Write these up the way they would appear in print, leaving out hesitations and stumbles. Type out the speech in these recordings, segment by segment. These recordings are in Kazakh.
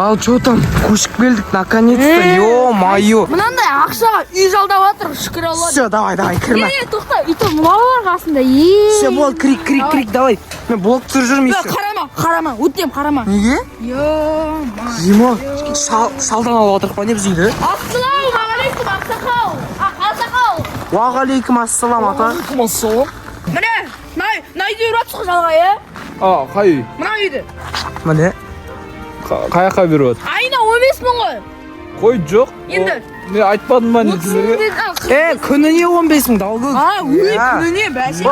Ал чё там, көшіп келдік наконец-то, ё-моё. Мынандай ақшаға үй жалдап жатыр, шүкір Алла. Все, давай, давай, кірме. Е, тоқта, үй мыналар қасында. Е. Все, болды, кірейік, кірейік, кірейік, давай. Мен блог түсіріп жүрмін еще. Қарама, қарама, өтінемін, қарама. Неге? Ема, шалдан алып отырық па не біз үйді? Ассалаумағалейкум, ақсақал. Ақсақал. Уағалейкум ассалам, ата. Ассалам. Міне, мына үйді беріп жатсыз ғой жалға, иә? А, қай үй? Мына үйді. Міне. Қай жаққа беріп жатыр? Айына 15 мың ғой. Қой, жоқ. Енді. Не айтпадым ба не сіздерге? Е, күніне 15 мың, долгы. А, өй, күніне бәсе.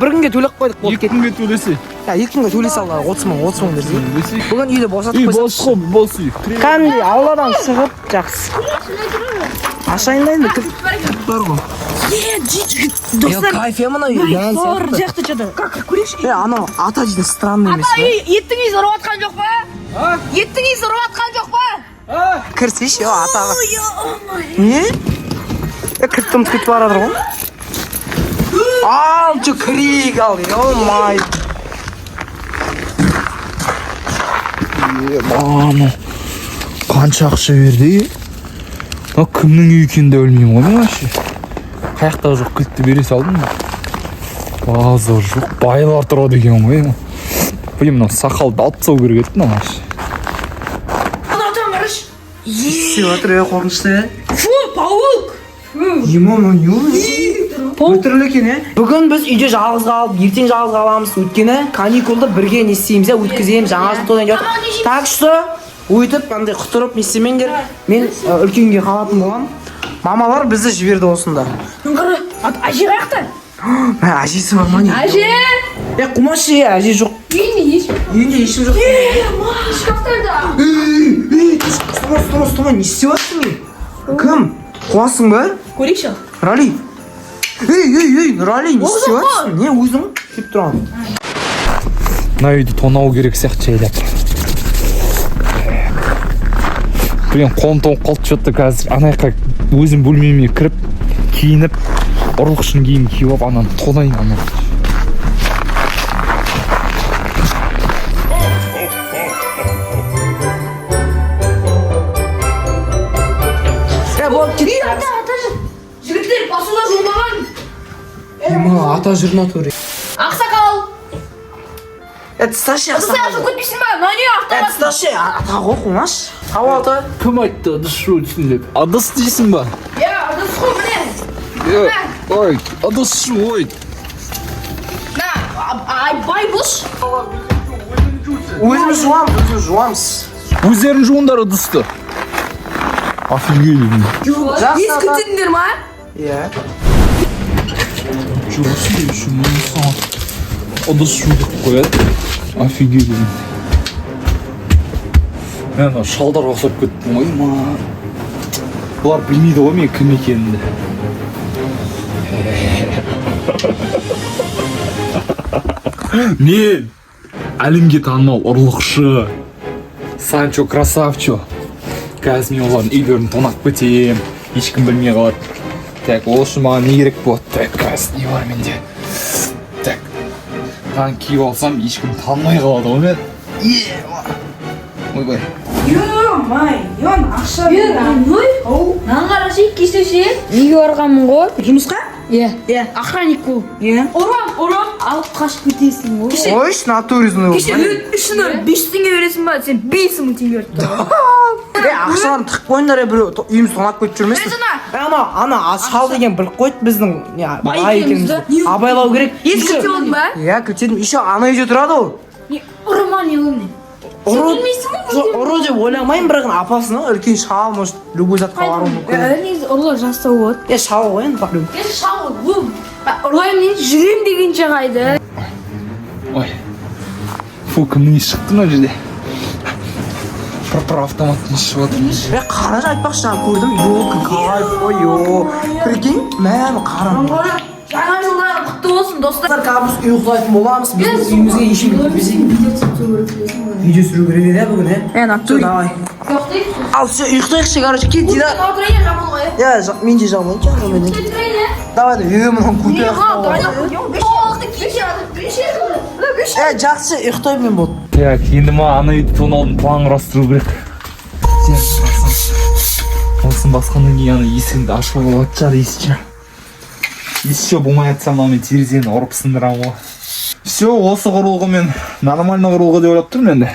Бір күнге төлеп қойдық, болды, Екі кет. күнге төлесе. Я, 2 күнге төлей сал, 30 мың, 30 мың берсе. Төлесе. Бүгін үйді босатып Үй қойсақ. бос қой, бос үй. Кәдімгідей ауладан шығып, жақсы. Ашайын да енді, кілт бар ғой. Е, жігіт, Е, кайф е мына үй. Дәл Достар, сияқты. жақта что-то. Как, көрейікші. Е, анау ата дейтін странный емес Ата, пе? үй, еттің иісі ұрып жатқан жоқ па? Еттің иісі ұрып жатқан жоқ па? Кірсейші, е, атаға. Не? Е, кілтті ұмытып кетіп бара жатыр ғой. Ал, чё, кірейік, ал, ё-май. Мама. Қанша ақша берді? Мынау кімнің үйі екенін де білмеймін ғой мен вообще. Қай жақта жоқ, кілтті бере салдым ба? Базар жоқ, байлар тұрады екен ғой. Блин, мынау сақалды алып тастау керек еді мынау вообще. Ата, қарашы. Істеп жатыр, е, қорқынышты, е. Фу, паук. Ема, мынау не ол? Біртүрлі екен, е? Бүгін біз үйде жалғыз қалып, ертең жалғыз қаламыз. Өйткені каникулды бірге не істейміз, е, өткіземіз, жаңа жыл тойлайын деп жатыр. Так что, өйтіп андай құтырып не істемеңдер. Мен үлкен үйге қалатын боламын. Мамалар бізді жіберді осында. Қара, әже қаяқта? Мә, әжесі бар ма не? Әже! Е, қумашы, е, әже жоқ. Үйінде ешкім. Үйінде ешкім жоқ. Шкафтарда. Ей, ей, ұстама, ұстама, ұстама, не істеп жатсың? Ей? Кім? Қуасың ба? Көрейікші. Нұрали. Ей, ей, ей, Нұрали, не істеп жатсың? Не өзің келіп тұрған? Мына үйді тонау керек сияқты жайлап. Блин, қолым тоңып қалды что-то. Қазір ана жаққа өзім бөлмеме кіріп, киініп, ұрлықшының киімін киіп алып, ананы тонайын ана. Е, болды, кет. Үй, ата, ата жүр. Жігіттер, посуда жуылмаған. Ема, ата жүр натуре. Ақсақал. Е, тасташы, Ыдыс аяқ ақсақалды. жуып кетпейсің ба? Мына не Е, автомат? тасташы, ата ғой, қумаш. Ау, ата. Кім айтты ыдыс жу дейсің деп? Ыдыс дейсің ба? Иә, ыдыс қой, міне. Е, ой, ыдыс жу, ой. На, бай болшы. Өзіміз жуамыз, өзіміз жуамыз. Өздерің жуыңдар ыдысты. Офигели. Жақсы, Ескі ата. күтіндер ма? Иә. Жуасы еще саған ыдыс жу деп қояды. Офигели. Мен ана шалдарға ұқсап кеттім ғой ма. Бұлар білмейді ғой мен кім екенімді. Мен әлемге танымал ұрлықшы Санчо Красавчо. Қазір мен олардың үйлерін тонап кетемін, ешкім білмей қалады. Так, ол үшін маған не керек болады? Так, қазір не бар менде? Так, мынаны киіп алсам, ешкім танымай қалады ғой мен. Е, ойбай. Ё-моё, ақша. Мынаны қарашы, кеше ше. Үйге барғанмын ғой. Жұмысқа? Иә. Иә. Охранник бол. Иә. Ұрам, ұрам, алып қашып кетесің ғой. Кеше, Ой, натуре. кеше үшіне 5 теңге бересің ба? Сен 5000 теңге беріп тұр. Е, ақшаларын тығып қойыңдар, е, біреу үйімізді тонап кетіп жүрмесін. Өзі ана. Е, ана, ана, шал деген біліп қойды біздің не, бай екенімізді. екенімізді. Абайлау керек. Ескі Еще- кілт болдың ба? Иә, кілттедім. Еще ана үйде тұрады ол. Не, ұрма не ол не? Ұры, білмейсің ғой жоқ, ұры деп ойламаймын, бірақ апасының үлкен шал, может, любой затқа баруы мүмкін. Негізі ұрылар жастау болады. Е, шал ғой енді, по-любому. Енді шал ғой, бұл. Ұрлаймын дейін, жүремін дегенше қайда. Ой, фу, кімнің иісі шықты мына жерде? Пыр автоматтың иісі шығып жатыр. Е, қарашы, айтпақшы, жаңа көрдім, елка, кайф, ой, ё. Прикинь, мә, қара. Жаңа жылдарың құтты болсын, достар. Қазір біз ұйықтайтын боламыз, біздің үйімізге ешкім кірмесе. Видео түсіру керек еді, бүгін, е? Е, Всё, давай. Ал, все, ұйықтайықшы, короче, кет, Дидар. Отырайын, жаман ғой. Иә, мен де жаман, жаман. Отырайын, е. Давай, е, мынау көте. Е, жақсы, ұйықтаймын мен, болды. Так, енді маған ана үйді тонаудың планын құрастыру керек. Басам. Осын басқаннан кейін ана есігіңді ашуға болатын шығар, еще. Еще болмай жатса, мына мен терезені ұрып сындырамын ғой. Все, осы құрылғымен нормально құрылғы деп ойлап тұрмын енді.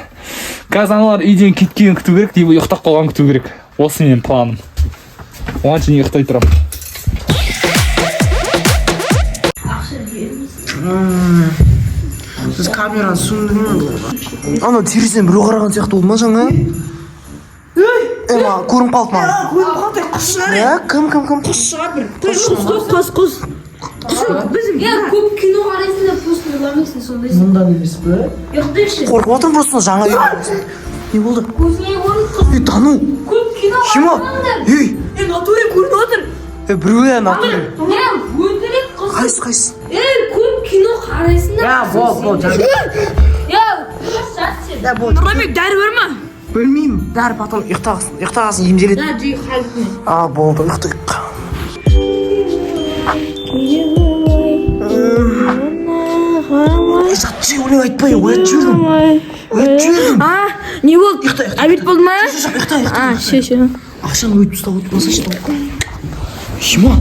Қазір аналар үйден кеткенін күту керек, либо ұйықтап қалғанын күту керек. Осы менің планым. Оған шейін ұйықтай тұрамын. Біз камераны сөндірмей. Анау терезеден біреу қараған сияқты болды ма жаңа? Ей, маған көрініп қалды маған. Көрініп қалды, құс шығар. Иә, кім, кім, кім? Құс шығар бір. Құс, құс, құс, құс. Біздің я көп кино қарайсың да, просто ұйықтамайсың сондайсың. Мұндан емес пе? Ұйықтайшы. Қорқып отырмын просто, жаңа үй. Не болды? Көзіңе көрініп құс. Ей, Дану, Көп кино Хима, қарасаңдар. ей, Е, натуре көрініп отыр. ей, біреу натуре. Я өтірік құс. Қайсы, қайсы? Ей, көп кино қарайсыңдар. Я, бол, бол, жат. Я, жат сен. Я, бол. Нұрланбек, дәрі бар ма? Білмеймін, бәрі потом ұйықтағасын, ұйықтағасын емделеді. Да, жей халқын. А, болды, ұйықтайық. Ей, жат, жей, өлең айтпай, оятып жібердім. Оятып жібердім. А, не болды? Ұйықта, ұйықта. Обед болды ма? Ұйықта, ұйықта. А, ше, ше. Ақшаны өйтіп ұстап отырмасайшы. Хима,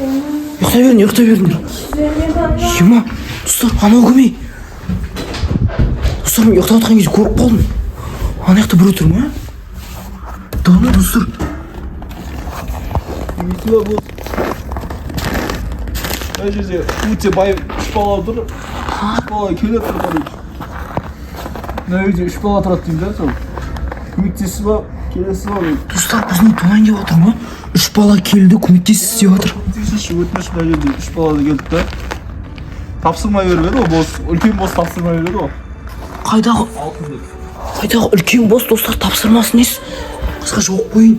ұйықтай беріңдер, ұйықтай беріңдер. Хима, достар, анау кім, ей? Достар, мен ұйықтап жатқан кезде көріп қалдым. Ана жақта біреу тұр ма? Да, ну, достар. Мына жерде өте бай үш бала тұр. Үш бала келе тұр, короче. Мына үйде үш бала тұрады деймін да, сол. Көмектесіп ба, келесі ба? Достар, біздің тонайын деп жатыр ма? Үш бала келді, көмектесіз деп жатыр. Көмектесінші, өтініш, мына жерде үш бала келді да. Тапсырма беріп еді ғой, босс, үлкен босс тапсырма береді ғой. Қайдағы Алтын деп. қайдағы үлкен босс, достар, тапсырмасы несі? Қысқа жауап қояйын.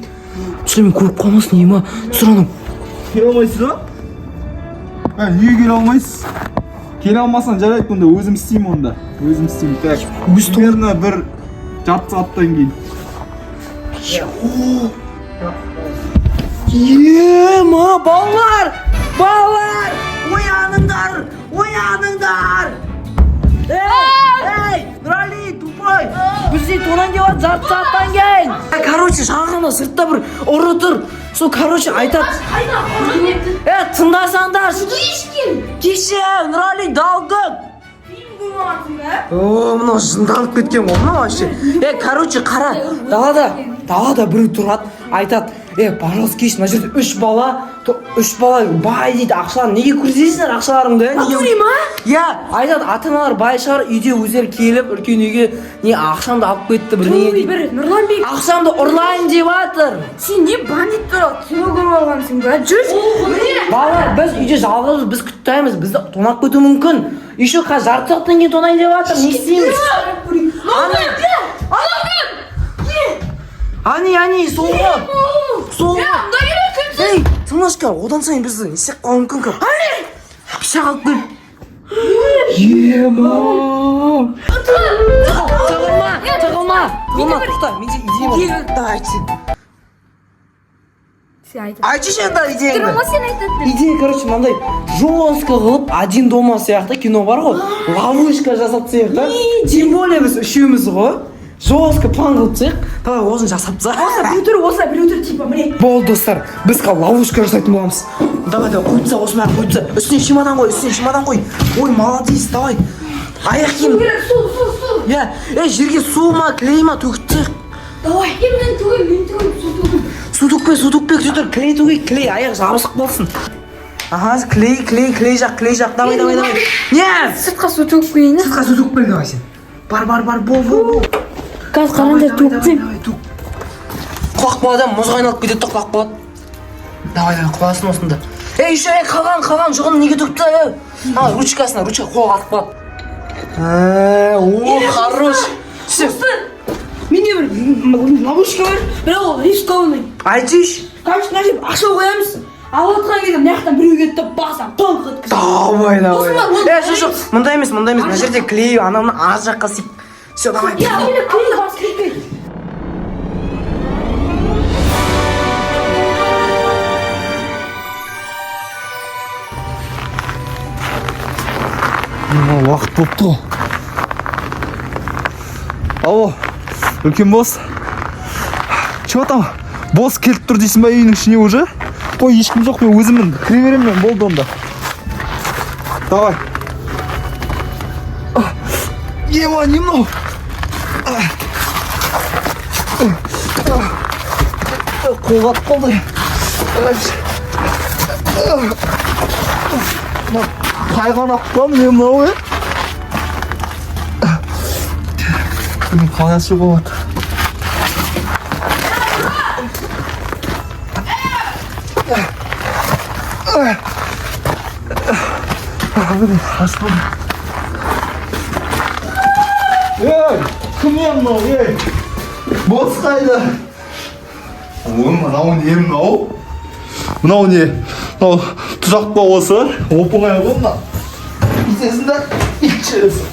Достар, мен көріп қалмасын, ема. Достар, анау Келе алмайсыз ба? Ә, неге келе алмайсыз? Келе алмасаң жарайды, онда өзім істеймін онда. Өзім істеймін. Так, Өз примерно бір жарты сағаттан кейін. Ема, балалар! Балалар! Ояныңдар! Ояныңдар! Ей! Ей! Нұрали, тупой! Бізде тонан деп жатыр жарты сағаттан кейін. Короче, жаңа ғана сыртта бір ұры тұр. Сол, короче, айтады. Қайда ұры? Е, тыңдасаңдаршы. Ешкім. Кеше Нұрали далгын. О, мынау жынданып кеткен ғой мынау вообще. Е, короче, қара, далада біреу тұрады, айтады, е, пожалуйста, келші, мына жерде үш бала, үш бала бай дейді, ақшаларын неге көрсетесіңдер ақшаларыңды? Неге? Ма? Иә, айтады, ата аналар бай шығар, үйде өздері келіп, үлкен үйге не ақшамды алып кетті бірдеңе дейді. Бір, Нұрланбек, Ақшамды ұрлайын деп жатыр. сен не бандит туралы кино көріп алғансың ба? Жүрші. Балалар, біз үйде жалғызбыз, біз күтпаймыз, бізді тонап кетуі мүмкін. Еще қазір жарты сағаттан кейін тонайын деп жатыр, не істейміз? Ани, ани, сол ғой. Сол ғой. Ей, тыңдашы, одан сайын бізді не істеп қалуы мүмкін кім? Ани! Пышақ алып кел. Ема! Тығылма, тығылма, тығылма, тоқта, менде идея бар. Давай, айтшы. Сен айт. Айтшы сен да идеяңды. Тұрма, сен айтатын. Идея, короче, мынандай жестко қылып, «Один дома» сияқты кино бар ғой, ловушка жасап тастайық та. Тем более біз үшеуміз ғой, жестко план қылып тастайық. Давай, осыны жасап тастайық. Біреу тұр, осылай біреу тұр, типа, міне. Болды, достар, біз қазір ловушка жасайтын боламыз. Давай, давай, қойып таста, осының бәрін қойып таста. Үстіне чемодан қой, үстіне чемодан қой. Ой, молодец, давай. Аяқ киім. Су, су, су. Иә, ей, жерге су ма, клей ма төгіп тастайық. Давай. Мен түгел, мен түгел, су түгел. Су төкпе, су төкпе, күте тұр, клей төгейік, клей, аяқ жабысып қалсын. Аха, клей, клей, клей жақ, клей жақ, давай, давай, давай. Не? Сыртқа су төгіп қояйын. Сыртқа су төгіп кел, давай сен. Бар, бар, бар, бол, бол, бол. Қазір қараңдар, Давай, төгіп давай, давай, төк. Құлақ болады, мұзға айналып кетеді де құлақ болады. Давай, давай, құласын осында. Ей, еще, ей, қалған, қалған, жұғын неге төкті, ей? А, ручкасына, ручка қолға атып қалады. О, хорош. Все, Менде бір ловушка бар, бірақ ол рискованный. айтшы. Короче, мына жерге ақша қоямыз. Алып отырған кезде мына жақтан біреу келді да басынан тоңқ еткізді. Давай, давай. Осы ма, оны Е, жоқ, жоқ, мындай емес, мындай емес. Мына жерде клей, анау мына ар жаққа сип. Все, давай. Я, мені клей басып кетпейді. Мына уақыт болыпты ғой. Алло, үлкен босс. Че Че там, босс келіп тұр дейсің ба үйінің ішіне уже? Қой, ешкім жоқ, мен өзіммін, кіре беремін мен, болды онда. Давай. Ема, не мынау? Қол қатып қалды. Мына тайғанақ па, не мынау, е? Бұны қалай ашуға болады? Міне, ашылды. Ей, кім е мынау, ей? Босс қайда? Ой, мынау не мынау? Мынау не? Мынау тұзақ па осы? Оп оңай ғой мына. Бүйтесің да, итшесің.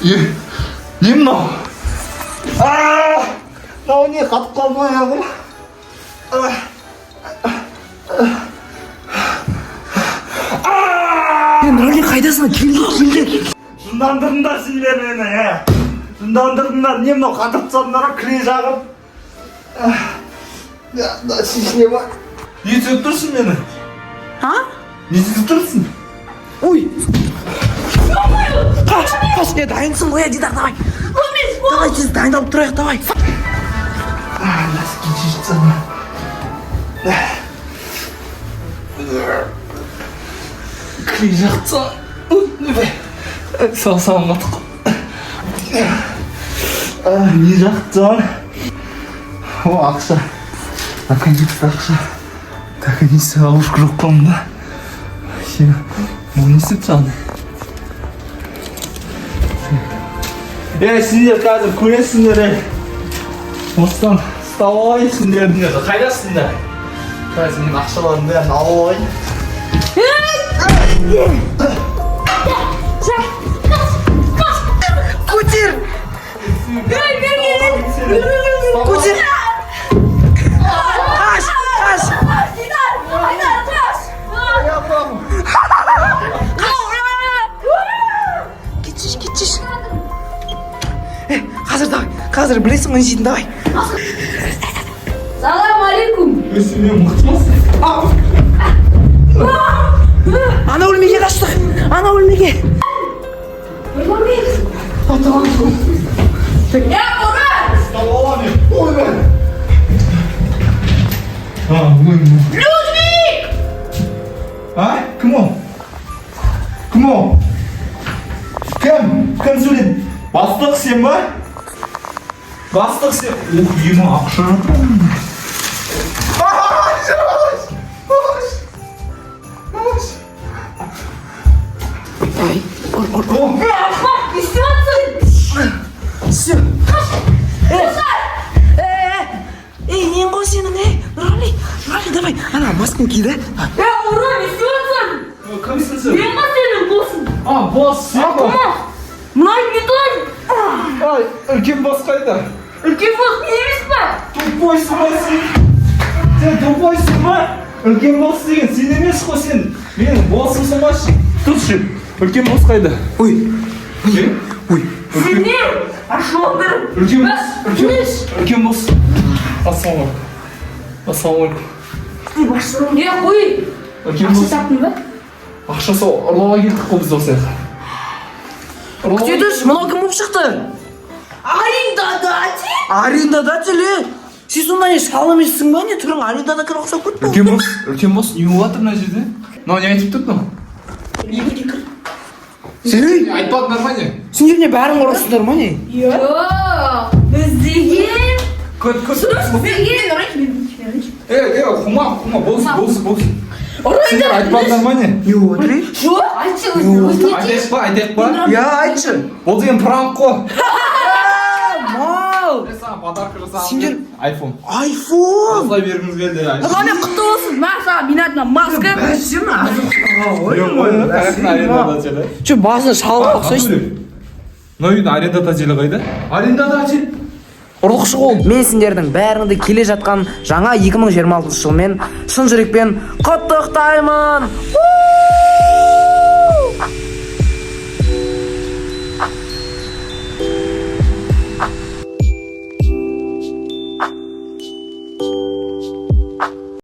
Е, не мынау? А! Мынау не, қатып қалды ма аяғым? Е, Нұрали, қайдасың? Келді, келді. Жындандырдыңдар сендер мені, е. Жындандырдыңдар. Не мынау, қатырып тастадыңдар ғой, клей жағып. Да, шешіне бар. Не түсіріп тұрсың мені? А? Не түсіріп тұрсың? Ой! Қаш, қаш, е, дайынсың ғой, е, Дидар, давай. Давай, тез дайындалып тұрайық, давай. Носки шешіп тастадым. Клей жағып тастаған. Саусағым қатып қалды. Не жағып тастаған? О, ақша. Наконец-то ақша. Наконец-то ловушка жоқ қой мұнда. Сен, бұл не істеп тастаған? Ей, сендер қазір көресіңдер, ей. Осыдан ұстап алайын сендерді. Қайдасыңдар? Қазір мен ақшалардың бәрін алып алайын. Көтер! Көтер! Қаш, қаш! Дидар, Дидар, қаш! Кетші, кетші. Е, қазір давай, қазір білесің ғой не істейтінін, давай. Салам алейкум. Сен мықтымысың? Ана бөлмеге қаштық, ана бөлмеге. Я, ұры! Ұстап аламын. Ойбай. А, ой. Людвиг! А? Кім ол? Кім ол? Кім? Кім сөйледі? Бастық сен ба? Бастық сен. Ух, ема, ақша жоқ. Аш, аш, аш, аш. Ай, ұр, ұр, ұр. Не істеп жатсың? Все. Ей, нең ғой сенің, ей? Нұрғали, Нұрғали, давай. Ана, масканы ки да. Е, ұры, не істеп жатсың? Кімсің сен? Мен ғой сенің боссың. А, босс сен ба? Мына не тұр? Ай, үлкен босс қайда? Үлкен босс мен емес па? Тупойсың ба сен? Сен тупойсың ба? Үлкен босс деген сен емес қой сен. Менің боссымсың ба? Тұршы. Үлкен босс қайда? Ой, Ой. ой. Сен не? Ашуландырып. Үлкен босс, үлкен босс, үлкен босс. Ассалаумағалейкум. Ассалаумағалейкум. Е, қой. Үлкен Ақша босс. таптың ба? Ақша сол ұрлауға келдік қой біз осы жаққа. Күте тұршы, мынау кім болып шықты? Арендодатель? Арендодатель, е? Сен сонда не шал емессің ба, не түрің арендодатель ұқсап кетті. Үлкен босс, үлкен босс, не болып жатыр мына жерде? Мынау не айтып тұр мынау? Ей, Айтпады нормально. сендер не бәрін ұрысыңдар ма не? Жоқ, біз деген Көт, көт. деген Ей, ей, хума, хума, босс, босс, босс. Сендер айтпадыңдар ма не? Не болып жатыр, ей? Жоқ. Айтшы өзің, өзің. Айтайық па, айтайық па? Я, айтшы. Бұл деген пранк қой. Мал. Мен саған подарка жасағым. Сендер- Айфон. Айфон. Осылай бергіміз келді. Нұрғали, құтты болсын. Мә саған менің атымнан маска. Бәсем, Арендодатель. Че, басын шалға ұқсайсың. Мына үйдің арендодателі қайда? Арендодатель. Ұрлықшы ғой. Мен сендердің бәріңді келе жатқан жаңа 2026 жылмен шын жүрекпен құттықтаймын.